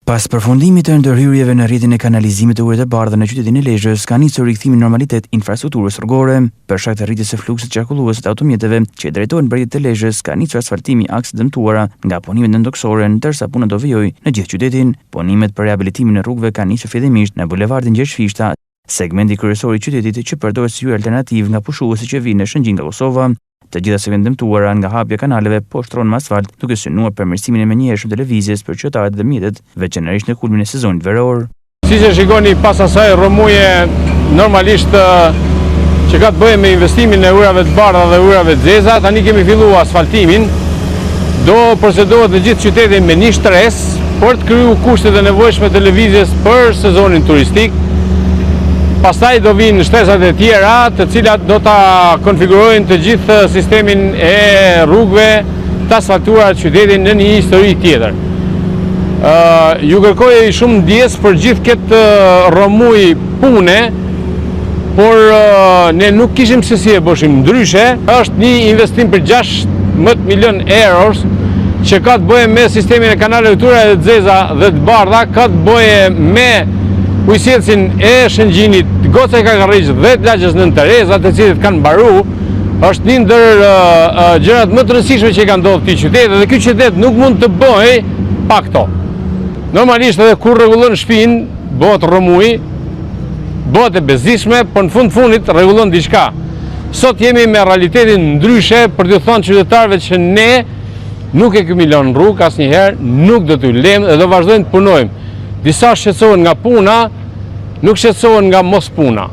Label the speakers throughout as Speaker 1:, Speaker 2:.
Speaker 1: Pas përfundimit të ndërhyrjeve në rrjetin e kanalizimit të ujërave të bardha në qytetin e Lezhës, ka nisur rikthimi në normalitet infrastrukturës rrugore. Për shkak të rritjes së fluksit qarkullues të automjeteve që i drejtohen bregdetit të Lezhës, ka nisur asfaltimi i akseve të dëmtuara nga punimet nëntokësore, ndërsa puna do vijojë në gjithë qytetin. Punimet për rehabilitimin e rrugëve kanë nisur fillimisht në bulevardin Gjergj Fishta, segmenti kryesor i qytetit që përdoret si hyrje alternativë nga pushuesit që vijnë në Shëngjin nga Kosova. Të gjitha segmentet e dëmtuara nga hapja e kanaleve po shtrohen me asfalt, duke synuar përmirësimin e menjëhershëm të lëvizjes për qytetarët dhe mjetet, veçanërisht në kulmin e sezonit
Speaker 2: veror. Siç e shikoni pas asaj rrëmuje normalisht që ka të bëjë me investimin e ujërave të bardha dhe ujërave të zeza, tani kemi fillu asfaltimin, do procedohet në gjithë qytetin me një shtresë për të kriju kushtet e nevojshme të lëvizjes për sezonin turistik. Pastaj do vijnë shtresat e tjera, të cilat do ta konfigurojnë të gjithë sistemin e rrugëve të asfaltuara të qytetit në një histori tjetër. Ju kërkoj shumë ndjesë për gjithë këtë rrëmujë pune, por ne nuk kishim se si e bëshim ndryshe, është një investim për 16 milion euros, që ka të bëjë me sistemin e kanaleve të ujërave të zeza dhe të bardha, ka të bëjë me ujësjellësin e Shëngjinit, Gocaj Kakarriq dhe të lagjes Nënë Tereza, të cilët kanë mbaru, është një ndër gjërat më të rëndësishme që i ka ndodhur këtij qyteti dhe ky qytet nuk mund të bëhej pa këto. Normalisht edhe kur rregullon shpinë, bëhet rrëmujë, bëhet e bezdisshme, por në fund fundit rregullon diçka. Sot jemi me realitetin ndryshe për t'ju thënë qytetarëve që ne nuk e kemi lënë rrugë asnjëherë, nuk do t'ju lëmë dhe do vazhdojmë të punojmë. Disa shqetësohen nga puna, nuk shqetësohen nga mos puna.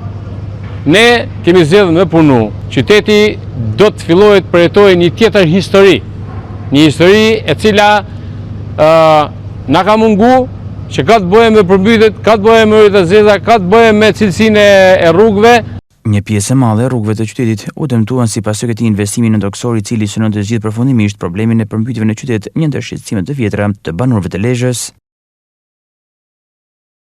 Speaker 2: Ne kemi zgjedhur me punu. Qyteti do të fillojë të përjetojë një tjetër histori. Një histori e cila ë na ka mungu, që ka të bëjë me përmbytjet, ka të bëjë me ujërat e zeza, ka të bëjë me cilësinë e rrugëve.
Speaker 1: Një pjesë e madhe e rrugëve të qytetit u dëmtuan si pasojë e këtij investimi nëntokësor i cili synon të zgjidhë përfundimisht problemin e përmbytjeve në qytet, një ndër shqetësimet të vjetra të banorëve të Lezhës.